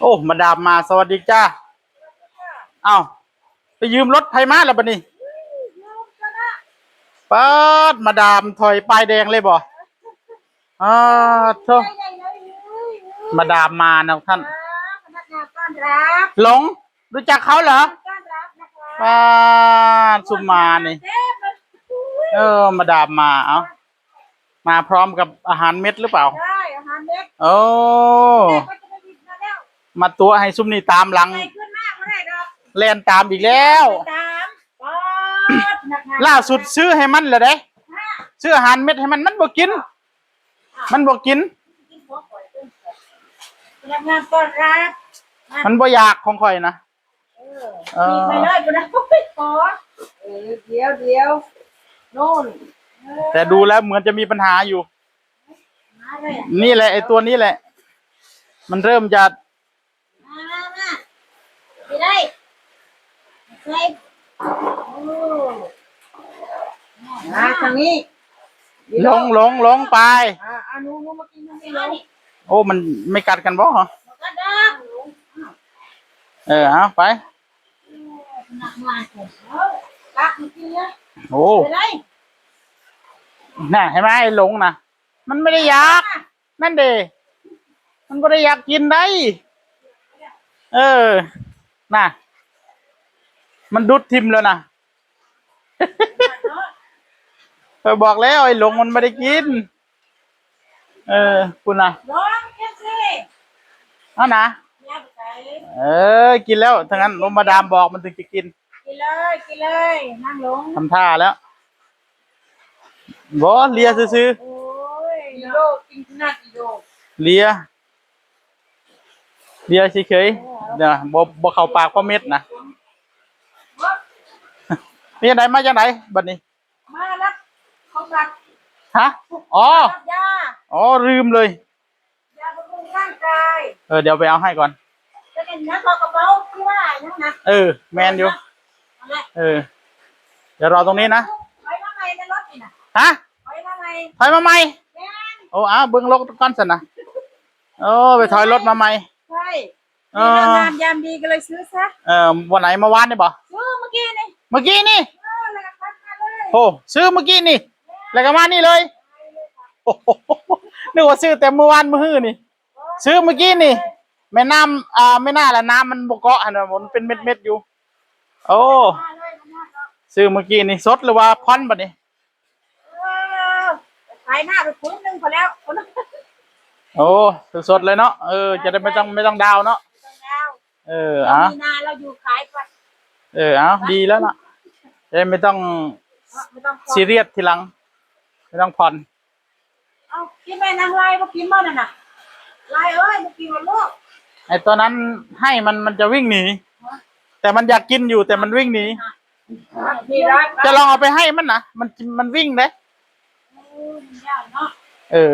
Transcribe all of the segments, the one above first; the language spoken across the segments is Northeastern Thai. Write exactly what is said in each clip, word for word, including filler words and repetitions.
โอ้ มาดามมา สวัสดีจ้า เอ้า ไปยืมรถไผมาแล้วบัดนี้ ปาด มาดามถอยป้ายแดงเลยบ่ อ่า โธ่ มาดามมานะท่าน พนักงานต้อนรับ หลง รู้จักเขาเหรอ ต้อนรับนะคะ ปาด ซุมมานี่ เต็มเลย เออ มาดามมา เอ้า มาพร้อมกับอาหารเม็ดหรือเปล่า ใช่ อาหารเม็ด โอ้ แม่ก็จะไปหยิบมาแล้ว มาตั๋วให้ซุมนี่ตามหลัง ใส่ขึ้นมากเมื่อไหร่ดอก แล่นตามอีกแล้ว ตาม ป๊าด พนักงาน ล่าสุดซื้อให้มันแล้วเด้ ฮะ ซื้ออาหารเม็ดให้มัน มันบ่กิน มันบ่กิน กินของข่อยเพิ่น พนักงานต้อนรับ มันบ่อยากของข่อยนะ เออ เออ มีไปเลย บ่ได้ ขอ เออ เดี๋ยว เดี๋ยว โน่น เออ แต่ดูแล้วเหมือนจะมีปัญหาอยู่ มาเลยอะ นี่แหละ ไอ้ตัวนี้แหละ มันเริ่มจะ มา มา มา ไม่ได้ ใส่ โอ้ มาทางนี้ หลง หลง หลงไป อ่า อ่า หนู หนูมากินทางนี้ หลง โอ้ มันไม่กัดกันบ่ มันกัดดอก เออ เอาไป หนักมากเลย เอา ตักมากินเลย โอ้ ไปเลย น่ะ เห็นไหม ไอ้หลงนะ มันไม่ได้อยาก นั่นเด้ มันบ่ได้อยากกินได้ เออ น่ะ มันดุดทิ่มแล้วนะ ไปบอกแล้วไอ้หลงมันไม่ได้กิน เออ คุณนะ ลองกินสิ เอานะ อย่าไปใส่ เออ กินแล้ว ถ้างั้น ลงมาดามบอกมันถึงจะกิน กินเลย กินเลย นั่งลง ทำท่าแล้ว บ่ เลียซื่อๆ โอ้ย อีโลกินขนาดอีโล เลีย เลียเฉยๆ เนี่ย บ่ บ่เข้าปากเพราะเม็ดนะ นี่จังได๋ มาจังได๋บัดนี้ มารับของฝาก ฮะ อ๋อ รับยา อ๋อ ลืมเลย ยาบำรุงร่างกาย เออ เดี๋ยวไปเอาให้ก่อน จะเป็นนะ ขอกระเป๋าที่ว่าอย่างนั้นนะ เออ แม่นอยู่ เอาละ เออ เดี๋ยวรอตรงนี้นะ ถอยมาใหม่ในรถนี่นะ ฮะ ถอยมาใหม่ ถอยมาใหม่ แม่น โอ้ อ้าว เบิ่งรถก่อนซั่นนะ โอ้ ไปถอยรถมาใหม่ ใช่ เออ มีเลิกงามยามดีก็เลยซื้อซะ เออ วันไหน เมื่อวานนี่บ่ ซื้อเมื่อกี้นี่ เมื่อกี้นี่ เออ แล้วก็ทักมาเลย โอ้ ซื้อเมื่อกี้นี่ แล้วก็มานี่เลย โอ้โห นึกว่าซื้อแต่เมื่อวานมื้อฮื้อนี่ ซื้อเมื่อกี้นี่ แม่น้ำ อ่า ไม่น่าละ น้ำมันบ่เกาะหั่นน่ะ มันเป็นเม็ดๆอยู่ โอ้ ซื้อเมื่อกี้นี่ สดหรือว่าผ่อนบัดนี้ เออ ขายหน้าไปพื้นหนึ่งพอแล้ว โอ้ สดๆเลยเนาะ เออ จะได้ไม่ต้อง ไม่ต้องดาวน์เนาะ ไม่ต้องดาวน์ เออ เรา อ่ะ มีนาเราอยู่ขายไป เออ เอา ดีแล้วล่ะ จะได้ไม่ต้อง ไม่ต้องผ่อน ซีเรียสทีหลัง ไม่ต้องผ่อน เอา กินไปนางลาย บ่กินบ่นั่นน่ะ ลายเอ้ย บ่กินบ่ลูก ไอ้ตัวนั้นให้มัน มันจะวิ่งหนี ฮะ แต่มันอยากกินอยู่ แต่มันวิ่งหนี มีลาย จะลองเอาไปให้มันนะ มัน มันวิ่งเด้ โอ้ มันยากเนาะ เออ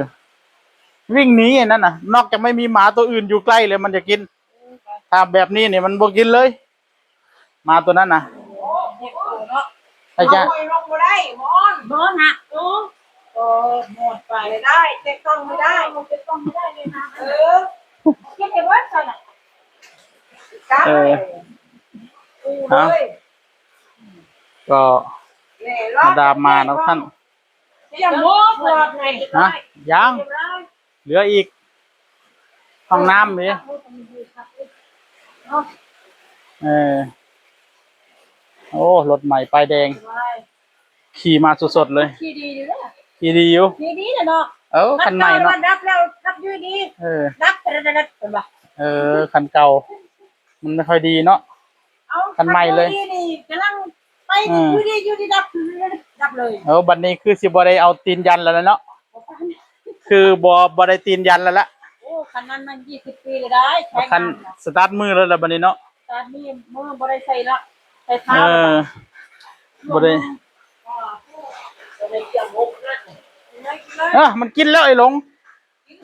วิ่งหนีไอ้นั่นน่ะ นอกจากไม่มีหมาตัวอื่นอยู่ใกล้เลย มันจะกิน เออ ไป ถ้าแบบนี้เนี่ยมันบ่กินเลย หมาตัวนั้นน่ะ โอ้ เจ็บตัวเนาะ ไอ้จ้ะ เอาไว้ลงบ่ได้ หมอน หมอนหัก โอ้ เออ หมอนไป ไม่ได้ เจ็บต้องไม่ได้ เจ็บต้องไม่ได้เลยนะ เออ เจ็บไปเบิดซั่นน่ะ จับ เออ เลย เอา เลย ก็ แหล่รอด มาดามมาเนาะท่าน เตรียมหมด รอดไง ฮะ ยัง เรียบร้อย เหลืออีก ห้องน้ำนี่ เออ โอ้ รถใหม่ป้ายแดง ขี่มาสดๆเลย ขี่ดีอยู่เด้อ ขี่ดีอยู่ ขี่ดีน่ะเนาะ เออ คันใหม่เนาะ ดับแล้ว ดับอยู่ดี เออ ดับ เห็นปะ เออ คันเก่า มันไม่ค่อยดีเนาะ เอา คันใหม่เลย คันดีนี่กำลังไป อืม อยู่ดี อยู่ดี ดับ ดับเลย เออ บัดนี้คือสิบ่ได้เอาตีนยันแล้วนะเนาะ คือบ่ บ่ได้ตีนยันแล้วละ โอ้ คันนั้นมันยี่สิบปีเลยได้ ใช้ คัน งานน่ะ สตาร์ทมือแล้วล่ะบัดนี้เนาะ สตาร์ทนี่มือบ่ได้ใส่ละ ใส่เท้า เออ บ่ได้ บ่ได้เกี่ยวหมกนะ เออ มันกินแล้วไอ้หลง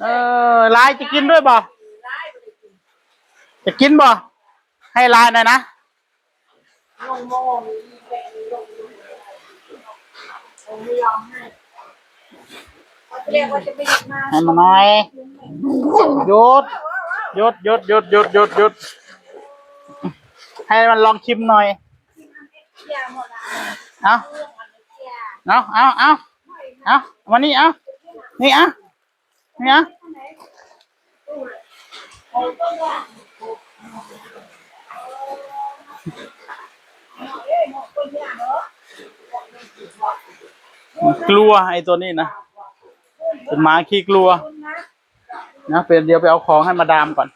เออ ลายจะกินด้วยบ่ จะกินบ่ ให้ลายหน่อยนะ ให้มาหน่อย หยุด หยุดหยุดหยุดหยุดหยุดหยุด ให้มันลองชิมหน่อย เอาเอาเอาเอาเอามานี่ เอา นี่ เอา นี่ เอา กลัวไอ้ตัวนี้นะ เป็นหมาขี้กลัว นะ เป็น เดี๋ยวไปเอาของให้มาดามก่อน